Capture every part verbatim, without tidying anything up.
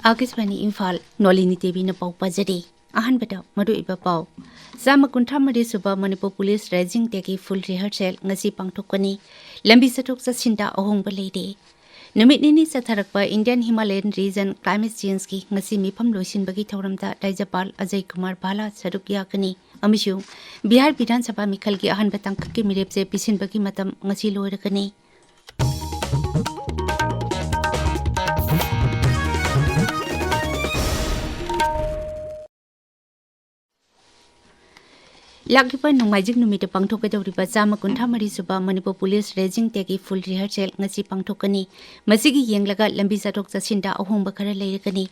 ꯑꯥꯀꯥꯁꯕꯥꯅꯤ ꯏꯝꯐꯥꯜ, ꯅꯣꯂꯤꯅꯤ ꯇꯦꯕꯤꯅ ꯄꯥꯎ ꯄꯥꯖꯔꯤ꯫ ꯑꯍꯥꯟꯕꯗ ꯃꯔꯨꯑꯣꯏꯕ ꯄꯥꯎ꯫ ꯆꯥꯝꯃ ꯀꯨꯟꯊ꯭ꯔꯥ ꯃꯔꯤ ꯁꯨꯕ ꯃꯅꯤꯄꯨꯔ ꯄꯨꯂꯤꯁ ꯔꯦꯖꯤꯡ ꯗꯦꯒꯤ ꯐꯨꯜ ꯔꯤꯍꯔꯁꯦꯜ ꯉꯁꯤ ꯄꯥꯡꯊꯣꯛꯀꯅꯤ꯫ ꯂꯝꯕꯤ ꯆꯠꯊꯣꯛ ꯆꯠꯁꯤꯟꯗ ꯑꯍꯣꯡꯕ ꯂꯩꯔꯦ꯫ ꯅꯨꯃꯤꯠ ꯅꯤꯅꯤ ꯆꯠꯊꯔꯛꯄ ꯏꯟꯗꯤꯌꯟ ꯍꯤꯃꯥꯂꯌꯟ ꯔꯤꯖꯟ ꯀ꯭ꯂꯥꯏꯃꯦꯠ ꯆꯦꯟꯖꯀꯤ ꯉꯁꯤ ꯃꯤꯐꯝ ꯂꯣꯏꯁꯤꯟꯕꯒꯤ ꯊꯧꯔꯝꯗ ꯔꯥꯖ꯭ꯌꯄꯥꯜ ꯑꯖꯌ ꯀꯨꯃꯥꯔ ꯚꯥꯂꯥ ꯁꯔꯨꯛ ꯌꯥꯒꯅꯤ ꯑꯃꯁꯨꯡ ꯕꯤꯍꯥꯔ ꯕꯤꯙꯥꯟ ꯁꯚꯥ ꯃꯤꯈꯜꯒꯤ ꯑꯍꯥꯟꯕ ꯇꯥꯡꯀꯛꯀꯤ ꯃꯤꯔꯦꯞꯆꯦ ꯄꯤꯁꯤꯟꯕꯒꯤ ꯃꯇꯝ ꯉꯁꯤ ꯂꯣꯏꯔꯒꯅꯤ꯫ ꯂꯥꯛꯂꯤꯕ ꯅꯣꯡꯃꯥꯏꯖꯤꯡ ꯅꯨꯃꯤꯠꯇ ꯄꯥꯡꯊꯣꯛꯀꯗꯧꯔꯤꯕ ꯆꯥꯝꯃ ꯀꯨꯟꯊ꯭ꯔꯥ ꯃꯔꯤ ꯁꯨꯕ ꯃꯅꯤꯄꯨꯔ ꯄꯨꯂꯤꯁ ꯔꯦꯖꯤꯡ ꯗꯦꯒꯤ ꯐꯨꯜ ꯔꯤꯍꯔꯁꯦꯜ ꯉꯁꯤ ꯄꯥꯡꯊꯣꯛꯀꯅꯤ꯫ ꯃꯁꯤꯒꯤ ꯌꯦꯡꯂꯒ ꯂꯝꯕꯤ ꯆꯠꯊꯣꯛ ꯆꯠꯁꯤꯟꯗ ꯑꯍꯣꯡꯕ ꯈꯔ ꯂꯩꯔꯒꯅꯤ꯫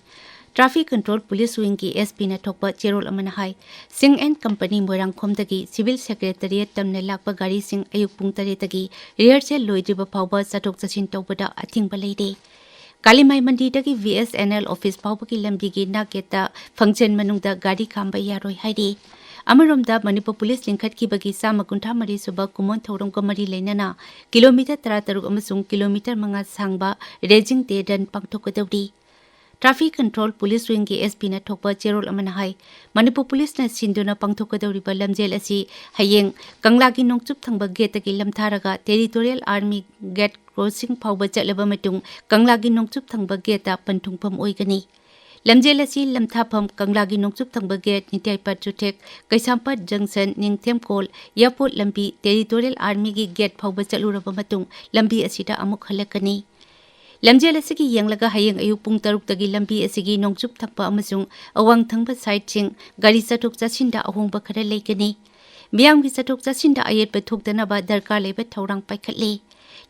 ꯇ꯭ꯔꯥꯐꯤꯛ ꯀꯟꯇ꯭ꯔꯣꯜ ꯄꯨꯂꯤꯁ ꯋꯤꯡꯒꯤ ꯑꯦꯁ ꯄꯤꯅ ꯊꯣꯛꯄ ꯆꯦꯔꯣꯜ ꯑꯃꯅ ꯍꯥꯏ, ꯁꯤꯡ ꯑꯦꯟ ꯀꯝꯄꯅꯤ ꯃꯣꯏꯔꯥꯡꯈꯣꯝꯗꯒꯤ ꯁꯤꯚꯤꯜ ꯁꯦꯀ꯭ꯔꯦꯇꯔꯤꯌꯦꯠ ꯇꯝꯅ ꯂꯥꯛꯄ ꯒꯥꯔꯤꯁꯤꯡ ꯑꯌꯨꯛ ꯄꯨꯡ ꯇꯔꯦꯠꯇꯒꯤ ꯔꯤꯍꯔꯁꯦꯜ ꯂꯣꯏꯗ꯭ꯔꯤꯕ ꯐꯥꯎꯕ ꯆꯠꯊꯣꯛ ꯆꯠꯁꯤꯟ ꯇꯧꯕꯗ ꯑꯊꯤꯡꯕ ꯂꯩꯔꯦ꯫ ꯀꯥꯂꯤꯃꯥꯏ ꯃꯟꯗꯤꯔꯗꯒꯤ V S N L office ꯐꯥꯎꯕꯒꯤ ꯂꯝꯕꯤꯒꯤ ꯅꯥꯛ ꯒꯦꯠꯇ ꯐꯪꯁꯟ ꯃꯅꯨꯡꯗ ꯒꯥꯔꯤ ꯈꯥꯝꯕ ꯌꯥꯔꯣꯏ ꯍꯥꯏꯔꯤ꯫ ꯑꯃꯔꯣꯝꯗ, ꯃꯅꯤꯄꯨꯔ ꯄꯨꯂꯤꯁ ꯂꯤꯡꯈꯠꯈꯤꯕꯒꯤ ꯆꯥꯝꯃ ꯀꯨꯟꯊ꯭ꯔꯥ ꯃꯔꯤ ꯁꯨꯕ ꯀꯨꯝꯑꯣꯟ ꯊꯧꯔꯝꯒ ꯃꯔꯤ ꯂꯩꯅꯅ ꯀꯤꯂꯣꯃꯤꯇꯔ ꯇꯔꯥꯇꯔꯨꯛ ꯑꯃꯁꯨꯡ ꯀꯤꯂꯣꯃꯤꯇꯔ ꯃꯉꯥ ꯁꯥꯡꯕ ꯔꯦꯖꯤꯡ ꯗꯦ ꯔꯟ ꯄꯥꯡꯊꯣꯛꯀꯗꯧꯔꯤ꯫ ꯇ꯭ꯔꯥꯐꯤꯛ ꯀꯟꯇ꯭ꯔꯣꯜ ꯄꯨꯂꯤꯁ ꯋꯤꯡꯒꯤ ꯑꯦꯁ ꯄꯤꯅ ꯊꯣꯛꯄ ꯆꯦꯔꯣꯜ ꯑꯃꯅ ꯍꯥꯏ, ꯃꯅꯤꯄꯨꯔ ꯄꯨꯂꯤꯁꯅ ꯁꯤꯟꯗꯨꯅ ꯄꯥꯡꯊꯣꯛꯀꯗꯧꯔꯤꯕ ꯂꯝꯖꯦꯜ ꯑꯁꯤ ꯍꯌꯦꯡ ꯀꯪꯂꯥꯒꯤ ꯅꯣꯡꯆꯨꯞ ꯊꯪꯕ ꯒꯦꯠꯇꯒꯤ ꯂꯝꯊꯥꯔꯒ ꯇꯦꯔꯤꯇꯣꯔꯤꯌꯦꯜ ꯑꯥꯔꯃꯤ ꯒꯦꯠ ꯀ꯭ꯔꯣꯁꯤꯡ ꯐꯥꯎꯕ ꯆꯠꯂꯕ ꯃꯇꯨꯡ ꯀꯪꯂꯥꯒꯤ ꯅꯣꯡꯆꯨꯞ ꯊꯪꯕ ꯒꯦꯠꯇ ꯄꯟꯊꯨꯡꯐꯝ ꯑꯣꯏꯒꯅꯤ꯫ ꯂꯝꯖꯦꯜ ꯑꯁꯤ ꯂꯝꯊꯥꯐꯝ ꯀꯪꯂꯥꯒꯤ ꯅꯣꯡꯆꯨꯞ ꯊꯪꯕ ꯒꯦꯠ, ꯅꯤꯡꯊꯧꯄꯥꯠ ꯆꯨꯊꯦꯛ, ꯀꯩꯁꯥꯝꯄꯥꯠ ꯖꯪꯁꯟ, ꯅꯤꯡꯊꯦꯝꯀꯣꯜ, ꯏꯌꯥꯔꯄꯣꯔꯠ ꯂꯝꯕꯤ, ꯇꯦꯔꯤꯇꯣꯔꯤꯌꯦꯜ ꯑꯥꯔꯃꯤꯒꯤ ꯒꯦꯠ ꯐꯥꯎꯕ ꯆꯠꯂꯨꯔꯕ ꯃꯇꯨꯡ ꯂꯝꯕꯤ ꯑꯁꯤꯗ ꯑꯃꯨꯛ ꯍꯜꯂꯛꯀꯅꯤ꯫ ꯂꯝꯖꯦꯜ ꯑꯁꯤꯒꯤ ꯌꯦꯡꯂꯒ ꯍꯌꯦꯡ ꯑꯌꯨꯛ ꯄꯨꯡ ꯇꯔꯨꯛꯇꯒꯤ ꯂꯝꯕꯤ ꯑꯁꯤꯒꯤ ꯅꯣꯡꯆꯨꯞ ꯊꯪꯕ ꯑꯃꯁꯨꯡ ꯑꯋꯥꯡ ꯊꯪꯕ ꯁꯥꯏꯠꯁꯤꯡ ꯒꯥꯔꯤ ꯆꯠꯊꯣꯛ ꯆꯠꯁꯤꯟꯗ ꯑꯍꯣꯡꯕ ꯈꯔ ꯂꯩꯒꯅꯤ꯫ ꯃꯤꯌꯥꯝꯒꯤ ꯆꯠꯊꯣꯛ ꯆꯠꯁꯤꯟꯗ ꯑꯌꯦꯠꯄ ꯊꯣꯛꯇꯅꯕ ꯗꯔꯀꯥꯔ ꯂꯩꯕ ꯊꯧꯔꯥꯡ ꯄꯥꯏꯈꯠꯂꯤ꯫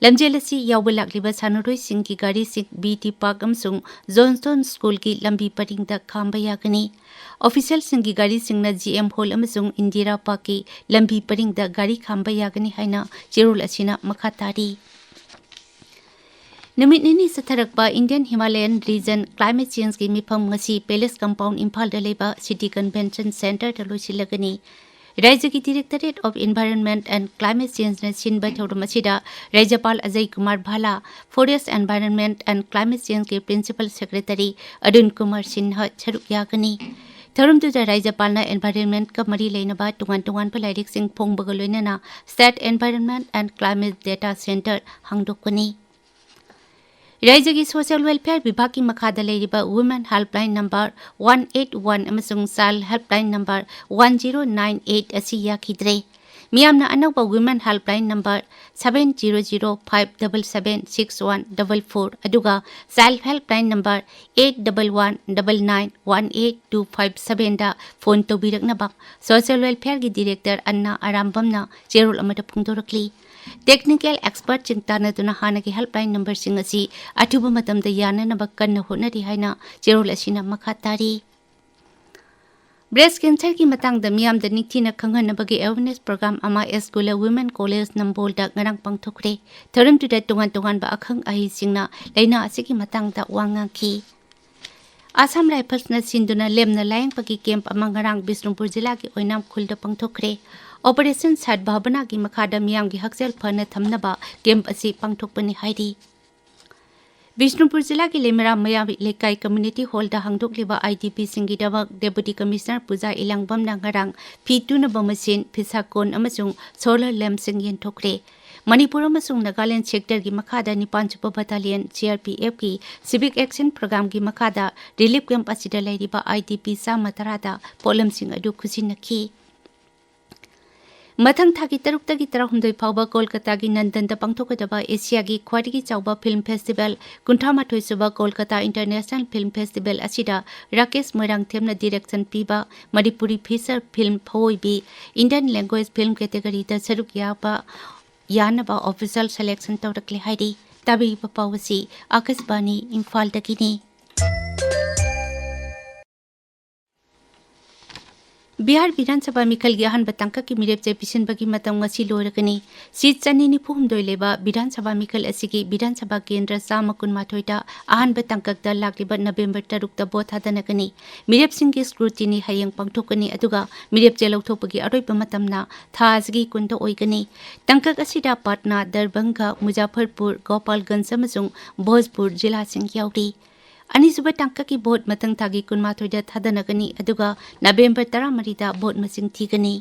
ꯂꯝꯖꯦꯜ ꯑꯁꯤ ꯌꯥꯎꯕ ꯂꯥꯛꯂꯤꯕ ꯁꯥꯟꯅꯔꯣꯏꯁꯤꯡꯒꯤ ꯒꯥꯔꯤꯁꯤꯡ ꯕꯤ ꯇꯤ ꯄꯥꯔꯛ ꯑꯃꯁꯨꯡ ꯖꯣꯟꯁꯇꯣꯟ ꯁ꯭ꯀꯨꯜꯒꯤ ꯂꯝꯕꯤ ꯄꯔꯤꯡꯗ ꯈꯥꯝꯕ ꯌꯥꯒꯅꯤ꯫ ꯑꯣꯐꯤꯁꯤꯌꯦꯜꯁꯤꯡꯒꯤ ꯒꯥꯔꯤꯁꯤꯡꯅ ꯖꯤ ꯑꯦꯝ ꯍꯣꯜ ꯑꯃꯁꯨꯡ ꯏꯟꯗꯤꯔꯥ ꯄꯥꯔꯛꯀꯤ ꯂꯝꯕꯤ ꯄꯔꯤꯡꯗ ꯒꯥꯔꯤ ꯈꯥꯝꯕ ꯌꯥꯒꯅꯤ ꯍꯥꯏꯅ ꯆꯦꯔꯣꯜ ꯑꯁꯤꯅ ꯃꯈꯥ ꯇꯥꯔꯤ꯫ ꯅꯨꯃꯤꯠ ꯅꯤꯅꯤ ꯆꯠꯊꯔꯛꯄ ꯏꯟꯗꯤꯌꯟ ꯍꯤꯃꯥꯂꯌꯟ ꯔꯤꯖꯟ ꯀ꯭ꯂꯥꯏꯃꯦꯠ ꯆꯦꯟꯖꯀꯤ ꯃꯤꯐꯝ ꯉꯁꯤ ꯄꯦꯂꯦꯁ ꯀꯝꯄꯥꯎꯟ ꯏꯝꯐꯥꯜꯗ ꯂꯩꯕ ꯁꯤꯇꯤ ꯀꯟꯚꯦꯟꯁꯟ ꯁꯦꯟꯇꯔꯗ ꯂꯣꯏꯁꯤꯜꯂꯒꯅꯤ꯫ ꯔꯥꯏꯖ꯭ꯌꯒꯤ Directorate of Environment and Climate Changeꯅ ꯁꯤꯟꯕ ꯊꯧꯔꯝ ꯑꯁꯤꯗ ꯔꯥꯖ꯭ꯌꯄꯥꯜ Ajay Kumar ꯚꯥꯂꯥ, Forest Environment and Climate Changeꯀꯤ Principal Secretary Arun Kumar ꯁꯤꯟꯍ ꯁꯔꯨꯛ ꯌꯥꯒꯅꯤ꯫ ꯊꯧꯔꯝꯗꯨꯗ ꯔꯥꯖ꯭ꯌꯄꯥꯜꯅ environmentꯀ ꯃꯔꯤ ꯂꯩꯅꯕ ꯇꯣꯉꯥꯟ ꯇꯣꯉꯥꯟꯕ ꯂꯥꯏꯔꯤꯛꯁꯤꯡ ꯐꯣꯡꯕꯒ ꯂꯣꯏꯅꯅ State Environment and Climate Data Centre ꯍꯥꯡꯗꯣꯛꯀꯅꯤ꯫ ꯔꯥꯏꯖ꯭ꯌꯒꯤ Social Welfare ꯕꯤꯚꯥꯒꯀꯤ ꯃꯈꯥꯗ ꯂꯩꯔꯤꯕ Women Helpline number one eight one ꯑꯃꯁꯨꯡ Child Helpline number one zero nine eight ꯑꯁꯤ ꯌꯥꯈꯤꯗ꯭ꯔꯦ꯫ ꯃꯤꯌꯥꯝꯅ ꯑꯅꯧꯕ Women Helpline number seven zero zero five seven seven six one double four ꯑꯗꯨꯒ Child Helpline number eight double one double nine one eight two five sevenꯗ phone ꯇꯧꯕꯤꯔꯛꯅꯕ Social Welfareꯒꯤ Director ꯑꯟꯅꯥ ꯑꯔꯥꯝꯕꯝꯅ ꯆꯦꯔꯣꯜ ꯑꯃꯗ ꯐꯣꯡꯗꯣꯔꯛꯂꯤ꯫ Technical expertꯁꯤꯡ ꯇꯥꯟꯅꯗꯨꯅ ꯍꯥꯟꯅꯒꯤ helpline numberꯁꯤꯡ ꯑꯁꯤ ꯑꯊꯨꯕ ꯃꯇꯝꯗ ꯌꯥꯅꯅꯕ ꯀꯟꯅ ꯍꯣꯠꯅꯔꯤ ꯍꯥꯏꯅ ꯆꯦꯔꯣꯜ ꯑꯁꯤꯅ ꯃꯈꯥ ꯇꯥꯔꯤ꯫ Breast cancerꯒꯤ ꯃꯇꯥꯡꯗ ꯃꯤꯌꯥꯝꯗ ꯅꯤꯡꯊꯤꯅ ꯈꯪꯍꯟꯅꯕꯒꯤ awareness program ꯑꯃ School Women College ꯅꯝꯕꯣꯜꯗ ꯉꯔꯥꯡ ꯄꯥꯡꯊꯣꯛꯈ꯭ꯔꯦ꯫ ꯊꯧꯔꯝꯗꯨꯗ ꯇꯣꯉꯥꯟ ꯇꯣꯉꯥꯟꯕ ꯑꯈꯪ ꯑꯍꯩꯁꯤꯡꯅ ꯂꯥꯏꯅꯥ ꯑꯁꯤꯒꯤ ꯃꯇꯥꯡꯗ ꯋꯥ ꯉꯥꯡꯈꯤ꯫ Assam Riflesꯅ ꯁꯤꯟꯗꯨꯅ ꯂꯦꯝꯅ ꯂꯥꯌꯦꯡꯕꯒꯤ camp ꯑꯃ ꯉꯔꯥꯡ ꯕꯤꯁꯅꯨꯄꯨꯔ ꯖꯤꯂꯥꯒꯤ ꯑꯣꯏꯅꯥꯝ ꯈꯨꯜꯗ ꯄꯥꯡꯊꯣꯛꯈ꯭ꯔꯦ꯫ Operation ꯁꯗꯚꯥꯕꯅꯥꯒꯤ ꯃꯈꯥꯗ ꯃꯤꯌꯥꯝꯒꯤ ꯍꯛꯁꯦꯜ ꯐꯅ ꯊꯝꯅꯕ camp ꯑꯁꯤ ꯄꯥꯡꯊꯣꯛꯄꯅꯤ ꯍꯥꯏꯔꯤ꯫ ꯕꯤꯁꯅꯨꯄꯨꯔ ꯖꯤꯂꯥꯒꯤ ꯂꯩꯃꯔꯥꯝ ꯃꯌꯥꯝ ꯂꯩꯀꯥꯏ community hallꯗ ꯍꯥꯡꯗꯣꯛꯂꯤꯕ IDPꯁꯤꯡꯒꯤꯗꯃꯛ Deputy Commissioner ꯄꯨꯖꯥ ꯏꯂꯥꯡꯕꯝꯅ ꯉꯔꯥꯡ ꯐꯤ ꯇꯨꯅꯕ machine, ꯐꯤꯁꯥ ꯀꯣꯟ ꯑꯃꯁꯨꯡ solar lampꯁꯤꯡ ꯌꯦꯟꯊꯣꯛꯈ꯭ꯔꯦ꯫ ꯃꯅꯤꯄꯨꯔ ꯑꯃꯁꯨꯡ ꯅꯥꯒꯥꯂꯦꯟ sectorꯒꯤ ꯃꯈꯥꯗ ꯅꯤꯄꯥꯟ ꯁꯨꯕ battalionCRPFꯀꯤ Civic Action Programꯒꯤ ꯃꯈꯥꯗ relief camp ꯑꯁꯤꯗ ꯂꯩꯔꯤꯕ IDP ꯆꯥꯝꯃ ꯇꯔꯥꯗ ꯄꯣꯠꯂꯝꯁꯤꯡ ꯑꯗꯨ ꯈꯨꯠꯁꯤꯟꯅꯈꯤ꯫ ꯃꯊꯪ ꯊꯥꯒꯤ ꯇꯔꯨꯛꯇꯒꯤ ꯇꯔꯥꯍꯨꯝꯗꯣꯏ ꯐꯥꯎꯕ ꯀꯣꯜꯀꯇꯥꯒꯤ ꯅꯟꯗꯟꯗ ꯄꯥꯡꯊꯣꯛꯀꯗꯕ ꯑꯦꯁꯤꯌꯥꯒꯤ ꯈ꯭ꯋꯥꯏꯗꯒꯤ ꯆꯥꯎꯕ film festival, ꯀꯨꯟꯊ꯭ꯔꯥ ꯃꯥꯊꯣꯏ ꯁꯨꯕ ꯀꯣꯜꯀꯇꯥ International Film Festival ꯑꯁꯤꯗ ꯔꯥꯀꯦꯁ ꯃꯣꯏꯔꯥꯡꯊꯦꯝꯅ direction ꯄꯤꯕ Manipuri feature film ꯐꯋꯣꯏꯕꯤ Indian language film categoryꯗ ꯁꯔꯨꯛ ꯌꯥꯕ ꯌꯥꯅꯕ official selection ꯇꯧꯔꯛꯂꯦ ꯍꯥꯏꯔꯤ꯫ ꯇꯥꯕꯤꯔꯤꯕ ꯄꯥꯎ ꯑꯁꯤ ꯑꯥꯀꯥꯁꯕꯥꯅꯤ ꯏꯝꯐꯥꯜꯗꯒꯤꯅꯤ꯫ ꯕꯤꯍꯥꯔ ꯕꯤꯙꯥꯟ ꯁꯚꯥ ꯃꯤꯈꯜꯒꯤ ꯑꯍꯥꯟꯕ ꯇꯥꯡꯀꯛꯀꯤ ꯃꯤꯔꯦꯞ ꯆꯦ ꯄꯤꯁꯤꯟꯕꯒꯤ ꯃꯇꯝ ꯉꯁꯤ ꯂꯣꯏꯔꯒꯅꯤ꯫ ꯁꯤꯠ ꯆꯅꯤ ꯅꯤꯐꯨ ꯍꯨꯝꯗꯣꯏ ꯂꯩꯕ ꯕꯤꯙꯥꯟ ꯁꯚꯥ ꯃꯤꯈꯜ ꯑꯁꯤꯒꯤ ꯕꯤꯙꯥꯟ ꯁꯚꯥ ꯀꯦꯟꯗ꯭ꯔ ꯆꯥꯝꯃ ꯀꯨꯟꯃꯥꯊꯣꯏꯗ ꯑꯍꯥꯟꯕ ꯇꯥꯡꯀꯛꯇ ꯂꯥꯛꯂꯤꯕ ꯅꯕꯦꯝꯕꯔ ꯇꯔꯨꯛꯇ ꯚꯣꯠ ꯊꯥꯗꯅꯒꯅꯤ꯫ ꯃꯤꯔꯦꯞꯁꯤꯡꯒꯤ scrutiny ꯍꯌꯦꯡ ꯄꯥꯡꯊꯣꯛꯀꯅꯤ, ꯑꯗꯨꯒ ꯃꯤꯔꯦꯞ ꯆꯦ ꯂꯧꯊꯣꯛꯄꯒꯤ ꯑꯔꯣꯏꯕ ꯃꯇꯝꯅ ꯊꯥ ꯑꯁꯤꯒꯤ ꯀꯨꯟꯗ ꯑꯣꯏꯒꯅꯤ꯫ ꯇꯥꯡꯀꯛ ꯑꯁꯤꯗ ꯄꯥꯠꯅꯥ, ꯗꯔꯚꯪꯒ, ꯃꯨꯖꯥꯐꯔꯄꯨꯔ, ꯒꯣꯄꯥꯜꯒꯟꯖ ꯑꯃꯁꯨꯡ ꯚꯣꯖꯄꯨꯔ ꯖꯤꯂꯥꯁꯤꯡ ꯌꯥꯎꯔꯤ꯫ ꯑꯅꯤꯁꯨꯕ ꯇꯥꯡꯀꯛꯀꯤ ꯚꯣꯠ ꯃꯊꯪ ꯊꯥꯒꯤ ꯀꯨꯟꯃꯥꯊꯣꯏꯗ ꯊꯥꯗꯅꯒꯅꯤ, ꯑꯗꯨꯒ ꯅꯕꯦꯝꯕꯔ ꯇꯔꯥꯃꯔꯤꯗ ꯚꯣꯠ ꯃꯁꯤꯡ ꯊꯤꯒꯅꯤ꯫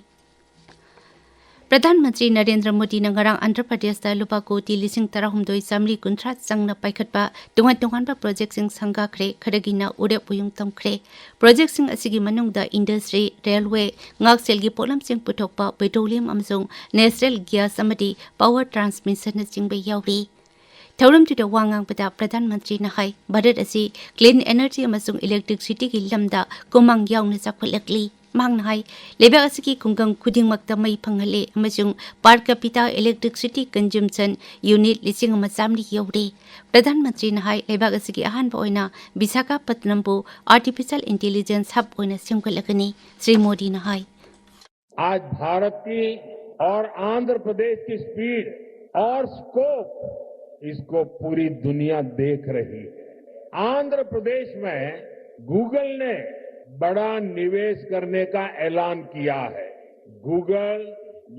ꯄ꯭ꯔꯙꯥꯟ ꯃꯟꯇ꯭ꯔꯤ ꯅꯔꯦꯟꯗ꯭ꯔ ꯃꯣꯗꯤꯅ ꯉꯔꯥꯡ ꯑꯟꯙ꯭ꯔ ꯄ꯭ꯔꯗꯦꯁꯇ ꯂꯨꯄꯥ ꯀꯣꯇꯤ ꯂꯤꯁꯤꯡ ꯇꯔꯥꯍꯨꯝꯗꯣꯏ ꯆꯥꯃꯔꯤ ꯀꯨꯟꯊ꯭ꯔꯥ ꯆꯪꯅ ꯄꯥꯏꯈꯠꯄ ꯇꯣꯉꯥꯟ ꯇꯣꯉꯥꯟꯕ ꯄ꯭ꯔꯣꯖꯦꯛꯁꯤꯡ ꯁꯪꯒꯥꯈ꯭ꯔꯦ, ꯈꯔꯒꯤꯅ ꯎꯔꯦꯞ ꯎꯌꯨꯡ ꯇꯝꯈ꯭ꯔꯦ꯫ ꯄ꯭ꯔꯣꯖꯦꯛꯁꯤꯡ ꯑꯁꯤꯒꯤ ꯃꯅꯨꯡꯗ ꯏꯟꯗꯁꯇ꯭ꯔꯤ, ꯔꯦꯜꯋꯦ, ꯉꯥꯛꯁꯦꯜꯒꯤ ꯄꯣꯠꯂꯝꯁꯤꯡ ꯄꯨꯊꯣꯛꯄ, ꯄꯦꯇ꯭ꯔꯣꯂꯤꯌꯝ ꯑꯃꯁꯨꯡ ꯅꯦꯆꯔꯦꯜ ꯒ꯭ꯌꯥꯁ ꯑꯃꯗꯤ ꯄꯥꯋꯔ ꯇ꯭ꯔꯥꯟꯁꯃꯤꯁꯟꯅꯆꯤꯡꯕ ꯌꯥꯎꯔꯤ꯫ ꯊꯧꯔꯝꯗꯨꯗ ꯋꯥ ꯉꯥꯡꯕꯗ ꯄ꯭ꯔꯙꯥꯟ ꯃꯟꯇ꯭ꯔꯤꯅ ꯍꯥꯏ, ꯚꯥꯔꯠ ꯑꯁꯤ clean energy ꯑꯃꯁꯨꯡ electricityꯒꯤ ꯂꯝꯗ ꯀꯨꯃꯥꯡ ꯌꯥꯎꯅ ꯆꯥꯎꯈꯠꯂꯛꯂꯤ꯫ ꯃꯍꯥꯛꯅ ꯍꯥꯏ, ꯂꯩꯕꯥꯛ ꯑꯁꯤꯒꯤ ꯈꯨꯡꯒꯪ ꯈꯨꯗꯤꯡꯃꯛꯇ ꯃꯩ ꯐꯪꯍꯜꯂꯦ ꯑꯃꯁꯨꯡ per capita electricity consumption unit ꯂꯤꯁꯤꯡ ꯑꯃ ꯆꯥꯃꯔꯤ ꯌꯧꯔꯦ꯫ ꯄ꯭ꯔꯙꯥꯟ ꯃꯟꯇ꯭ꯔꯤꯅ ꯍꯥꯏ, ꯂꯩꯕꯥꯛ ꯑꯁꯤꯒꯤ ꯑꯍꯥꯟꯕ ꯑꯣꯏꯅ ꯕꯤꯁꯥꯈꯥꯄꯠꯅꯝꯕꯨ artificial intelligence hub ꯑꯣꯏꯅ ꯁꯦꯝꯒꯠꯂꯒꯅꯤ꯫ ꯁ꯭ꯔꯤ ꯃꯣꯗꯤꯅ ꯍꯥꯏ, आज भारत की और आंध्र प्रदेश की स्पीड और स्कोप, इसको पूरी दुनिया देख रही है। आंध्र प्रदेश में गूगल ने बड़ा निवेश करने का ऐलान किया है। गूगल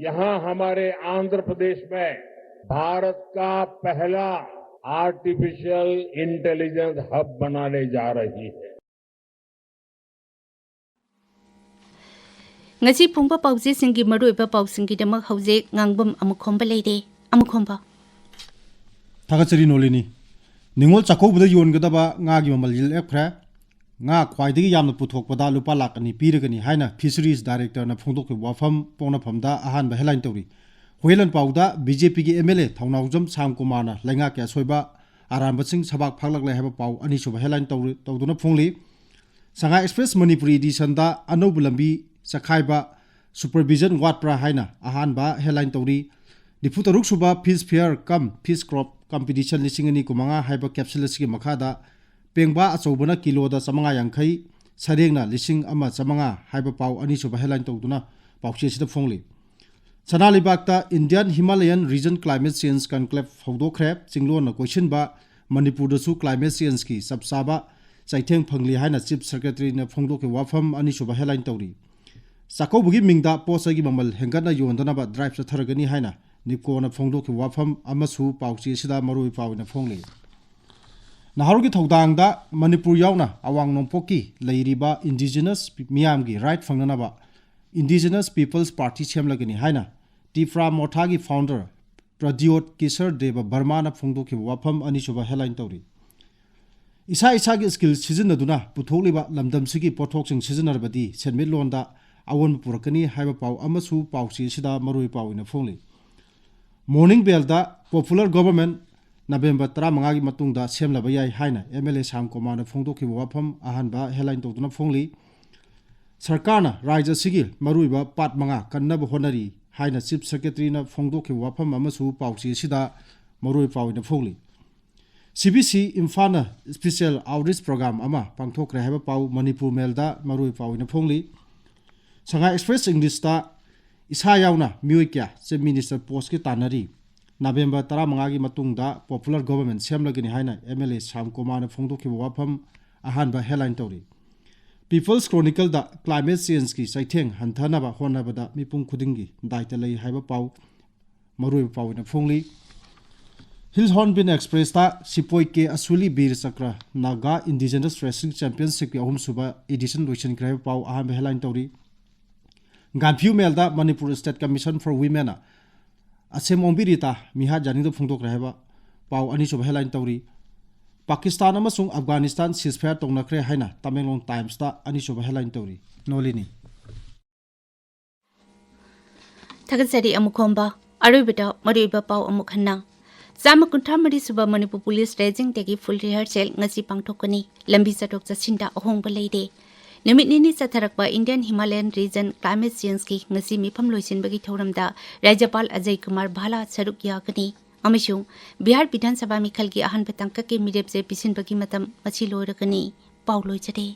यहां हमारे आंध्र प्रदेश में भारत का पहला आर्टिफिशियल इंटेलिजेंस हब बनाने जा रही है। ꯉꯁꯤ ꯐꯣꯡꯕ ꯄꯥꯎꯆꯦꯁꯤꯡꯒꯤ ꯃꯔꯨꯑꯣꯏꯕ ꯄꯥꯎꯁꯤꯡꯒꯤꯗꯃꯛ ꯍꯧꯖꯤꯛ ꯉꯥꯡꯕꯝ ꯑꯃꯨꯈꯣꯝꯕ ꯂꯩꯔꯦ꯫ ꯑꯃꯨꯈꯣꯝꯕ꯫ ꯊꯥꯒꯠꯆꯔꯤ ꯅꯣꯂꯤꯅꯤ꯫ ꯅꯤꯉꯣꯜ ꯆꯥꯛꯀꯧꯕꯗ ꯌꯣꯟꯒꯗꯕ ꯉꯥꯒꯤ ꯃꯃꯜ ꯂꯦꯞꯈ꯭ꯔꯦ꯫ ꯉꯥ ꯈ꯭ꯋꯥꯏꯗꯒꯤ ꯌꯥꯝꯅ ꯄꯨꯊꯣꯛꯄꯗ ꯂꯨꯄꯥ ꯂꯥꯈ ꯑꯅꯤ ꯄꯤꯔꯒꯅꯤ ꯍꯥꯏꯅ Fisheries Directorꯅ ꯐꯣꯡꯗꯣꯛꯈꯤꯕ ꯋꯥꯐꯝ ꯄꯣꯛꯅꯐꯝꯗ ꯑꯍꯥꯟꯕ headline ꯇꯧꯔꯤ꯫ ꯍꯣꯌꯦꯂꯟ ꯄꯥꯎꯗ BJPꯒꯤ MLA ꯊꯧꯅꯥꯎꯖꯝ ꯁꯥꯝ ꯀꯨꯃꯥꯔꯅ ꯂꯩꯉꯥꯛꯀꯤ ꯑꯁꯣꯏꯕ ꯑꯔꯥꯟꯕꯁꯤꯡ ꯁꯕꯥꯛ ꯐꯥꯛꯂꯛꯂꯦ ꯍꯥꯏꯕ ꯄꯥꯎ ꯑꯅꯤꯁꯨꯕ headline ꯇꯧꯔꯤ-, ꯇꯧꯗꯨꯅ ꯐꯣꯡꯂꯤ꯫ ꯁꯉꯥꯏ Express ꯃꯅꯤꯄꯨꯔꯤ editionꯗ ꯑꯅꯧꯕ ꯂꯝꯕꯤ ꯆꯈꯥꯏꯕ supervision ꯋꯥꯠꯄ꯭ꯔꯥ ꯍꯥꯏꯅ ꯑꯍꯥꯟꯕ headline ꯇꯧꯔꯤ꯫ ꯅꯤꯐꯨ ꯇꯔꯨꯛ ꯁꯨꯕ Fish Fair cum Fish Crop Competition ꯂꯤꯁꯤꯡ ꯑꯅꯤ ꯀꯨꯟꯃꯉꯥ ꯍꯥꯏꯕ capsule ꯑꯁꯤꯒꯤ ꯃꯈꯥꯗ ꯄꯦꯡꯕꯥ ꯑꯆꯧꯕꯅ ꯀꯤꯂꯣꯗ ꯆꯥꯃꯉꯥ ꯌꯥꯡꯈꯩ, ꯁꯩꯔꯦꯡꯅ ꯂꯤꯁꯤꯡ ꯑꯃ ꯆꯥꯃꯉꯥ ꯍꯥꯏꯕ ꯄꯥꯎ ꯑꯅꯤꯁꯨꯕ headline ꯇꯧꯗꯨꯅ ꯄꯥꯎꯆꯦ ꯑꯁꯤꯗ ꯐꯣꯡꯂꯤ꯫ ꯁꯅꯥ ꯂꯩꯕꯥꯛꯇ Indian Himalayan Region Climate Change Conclave ꯍꯧꯗꯣꯛꯈ꯭ꯔꯦ꯫ ꯆꯤꯡꯂꯣꯟꯅ ꯀꯣꯏꯁꯤꯟꯕ ꯃꯅꯤꯄꯨꯔꯗꯁꯨ climate changeꯀꯤ ꯆꯞ ꯆꯥꯕ ꯆꯩꯊꯦꯡ ꯐꯪꯂꯤ ꯍꯥꯏꯅ Chief Secretaryꯅ ꯐꯣꯡꯗꯣꯛꯈꯤꯕ ꯋꯥꯐꯝ ꯑꯅꯤꯁꯨꯕ headline ꯇꯧꯔꯤ꯫ ꯆꯥꯛꯀꯧꯕꯒꯤ ꯃꯤꯡꯗ ꯄꯣꯠ ꯆꯩꯒꯤ ꯃꯃꯜ ꯍꯦꯟꯒꯠꯅ ꯌꯣꯟꯗꯅꯕ drive ꯆꯠꯊꯔꯒꯅꯤ ꯍꯥꯏꯅ NEEPCOꯅ ꯐꯣꯡꯗꯣꯛꯈꯤꯕ ꯋꯥꯐꯝ ꯑꯃꯁꯨ ꯄꯥꯎꯆꯦ ꯑꯁꯤꯗ ꯃꯔꯨꯑꯣꯏꯕ ꯄꯥꯎ ꯑꯣꯏꯅ ꯐꯣꯡꯂꯤ꯫ ꯅꯍꯥꯔꯣꯜꯒꯤ ꯊꯧꯗꯥꯡꯗ ꯃꯅꯤꯄꯨꯔ ꯌꯥꯎꯅ ꯑꯋꯥꯡ ꯅꯣꯡꯄꯣꯛꯀꯤ ꯂꯩꯔꯤꯕ indigenous ꯃꯤꯌꯥꯝꯒꯤ right ꯐꯪꯅꯅꯕ Indigenous People's Party ꯁꯦꯝꯂꯒꯅꯤ ꯍꯥꯏꯅ Tipra Mothaꯒꯤ founder Pradyot Kishore Deba Barmana ꯐꯣꯡꯗꯣꯛꯈꯤꯕ ꯋꯥꯐꯝ ꯑꯅꯤꯁꯨꯕ headline ꯇꯧꯔꯤ꯫ ꯏꯁꯥ ꯏꯁꯥꯒꯤ skill ꯁꯤꯖꯤꯟꯅꯗꯨꯅ ꯄꯨꯊꯣꯛꯂꯤꯕ ꯂꯝꯗꯝꯁꯤꯒꯤ ꯄꯣꯠꯊꯣꯛꯁꯤꯡ ꯁꯤꯖꯤꯟꯅꯔꯕꯗꯤ ꯁꯦꯟꯃꯤꯠꯂꯣꯟꯗ ꯑꯑꯣꯟꯕ ꯄꯨꯔꯛꯀꯅꯤ ꯍꯥꯏꯕ ꯄꯥꯎ ꯑꯃꯁꯨ ꯄꯥꯎꯆꯦ ꯑꯁꯤꯗ ꯃꯔꯨꯑꯣꯏꯕ ꯄꯥꯎ ꯑꯣꯏꯅ ꯐꯣꯡꯂꯤ꯫ Morning Bellꯗ Popular Government November ꯇꯔꯥꯃꯉꯥꯒꯤ ꯃꯇꯨꯡꯗ ꯁꯦꯝꯂꯕ ꯌꯥꯏ ꯍꯥꯏꯅ MLA ꯁ꯭ꯌꯥꯝ ꯀꯨꯃꯥꯔꯅ ꯐꯣꯡꯗꯣꯛꯈꯤꯕ ꯋꯥꯐꯝ ꯑꯍꯥꯟꯕ headline ꯇꯧꯗꯨꯅ ꯐꯣꯡꯂꯤ꯫ ꯁꯔꯀꯥꯔꯅ ꯔꯥꯖ꯭ꯌ ꯑꯁꯤꯒꯤ ꯃꯔꯨꯑꯣꯏꯕ ꯄꯥꯠ ꯃꯉꯥ ꯀꯟꯅꯕ ꯍꯣꯠꯅꯔꯤ ꯍꯥꯏꯅ Chief Secretaryꯅ ꯐꯣꯡꯗꯣꯛꯈꯤꯕ ꯋꯥꯐꯝ ꯑꯃꯁꯨ ꯄꯥꯎꯆꯦ ꯑꯁꯤꯗ ꯃꯔꯨꯑꯣꯏꯕ ꯄꯥꯎ ꯑꯣꯏꯅ ꯐꯣꯡꯂꯤ꯫ CBC ꯏꯝꯐꯥꯜꯅ special outreach program ꯑꯃ ꯄꯥꯡꯊꯣꯛꯈ꯭ꯔꯦ ꯍꯥꯏꯕ ꯄꯥꯎ Manipur Mailꯗ ꯃꯔꯨꯑꯣꯏꯕ ꯄꯥꯎ ꯑꯣꯏꯅ ꯐꯣꯡꯂꯤ꯫ Sangai Express Englishꯇ ꯏꯁꯥ ꯌꯥꯎꯅ ꯃꯤꯑꯣꯏ ꯀꯌꯥ Chief Minister postꯀꯤ ꯇꯥꯟꯅꯔꯤ꯫ November ꯇꯔꯥꯃꯉꯥꯒꯤ ꯃꯇꯨꯡꯗ Popular Government ꯁꯦꯝꯂꯒꯅꯤ ꯍꯥꯏꯅ MLA ꯁ꯭ꯌꯥꯝ ꯀꯨꯃꯥꯔꯅ ꯐꯣꯡꯗꯣꯛꯈꯤꯕ ꯋꯥꯐꯝ ꯑꯍꯥꯟꯕ headline ꯇꯧꯔꯤ꯫ People's Chronicleꯗ climate changeꯀꯤ ꯆꯩꯊꯦꯡ ꯍꯟꯊꯅꯕ ꯍꯣꯠꯅꯕꯗ ꯃꯤꯄꯨꯝ ꯈꯨꯗꯤꯡꯒꯤ ꯗꯥꯏꯇ ꯂꯩ ꯍꯥꯏꯕ ꯄꯥꯎ ꯃꯔꯨꯑꯣꯏꯕ ꯄꯥꯎ ꯑꯣꯏꯅ ꯐꯣꯡꯂꯤ꯫ Hill Hornbill Expressꯇ ꯁꯤꯄꯣꯏ ꯀꯦ ꯑꯁꯨꯂꯤ ꯕꯤꯔ ꯆꯀ꯭ꯔ Naga Indigenous Wrestling Championshipꯀꯤ ꯑꯍꯨꯝꯁꯨꯕ edition ꯂꯣꯏꯁꯤꯟꯈ꯭ꯔꯦ ꯍꯥꯏꯕ ꯄꯥꯎ ꯑꯍꯥꯟꯕ headline ꯇꯧꯔꯤ꯫ Gaanphiu Mailꯗ Manipur State Commission for Womenꯅ ꯑꯁꯦꯝ ꯑꯣꯡꯕꯤ ꯔꯤꯇꯥ ꯃꯤꯍꯥꯠ ꯌꯥꯅꯤꯡꯗꯕ ꯐꯣꯡꯗꯣꯛꯈ꯭ꯔꯦ ꯍꯥꯏꯕ ꯄꯥꯎ ꯑꯅꯤꯁꯨꯕ headline ꯇꯧꯔꯤ꯫ ꯄꯥꯀꯤꯁꯇꯥꯟ ꯑꯃꯁꯨꯡ ꯑꯐꯒꯥꯅꯤꯁꯇꯥꯟ ceasefire ꯇꯧꯅꯈ꯭ꯔꯦ ꯍꯥꯏꯅ ꯇꯃꯦꯡꯂꯣꯡ Timesꯇ ꯑꯅꯤꯁꯨꯕ headline ꯇꯧꯔꯤ꯫ ꯅꯣꯂꯤꯅꯤ꯫ ꯊꯥꯒꯠꯆꯔꯤ ꯑꯃꯨꯈꯣꯝꯕ꯫ ꯑꯔꯣꯏꯕꯗ ꯃꯔꯨꯑꯣꯏꯕ ꯄꯥꯎ ꯑꯃꯨꯛ ꯍꯟꯅ꯫ ꯆꯥꯝꯃ ꯀꯨꯟꯊ꯭ꯔꯥ ꯃꯔꯤ ꯁꯨꯕ ꯃꯅꯤꯄꯨꯔ ꯄꯨꯂꯤꯁ ꯔꯦꯖꯤꯡ ꯗꯦꯒꯤ full rehearsal ꯉꯁꯤ ꯄꯥꯡꯊꯣꯛꯀꯅꯤ꯫ ꯂꯝꯕꯤ ꯆꯠꯊꯣꯛ ꯆꯠꯁꯤꯟꯗ ꯑꯍꯣꯡꯕ ꯂꯩꯔꯦ꯫ ꯅꯨꯃꯤꯠ ꯅꯤꯅꯤ ꯆꯠꯊꯔꯛꯄ Indian Himalayan Region Climate Changeꯀꯤ ꯉꯁꯤ ꯃꯤꯐꯝ ꯂꯣꯏꯁꯤꯟꯕꯒꯤ ꯊꯧꯔꯝꯗ ꯔꯥꯖ꯭ꯌꯄꯥꯜ ꯑꯖꯌ ꯀꯨꯃꯥꯔ ꯚꯥꯂꯥ ꯁꯔꯨꯛ ꯌꯥꯒꯅꯤ ꯑꯃꯁꯨꯡ ꯕꯤꯍꯥꯔ ꯕꯤꯙꯥꯟ ꯁꯚꯥ ꯃꯤꯈꯜꯒꯤ ꯑꯍꯥꯟꯕ ꯇꯥꯡꯀꯛꯀꯤ ꯃꯤꯔꯦꯞꯆꯦ ꯄꯤꯁꯤꯟꯕꯒꯤ ꯃꯇꯝ ꯉꯁꯤ ꯂꯣꯏꯔꯒꯅꯤ꯫ ꯄꯥꯎ ꯂꯣꯏꯖꯔꯦ꯫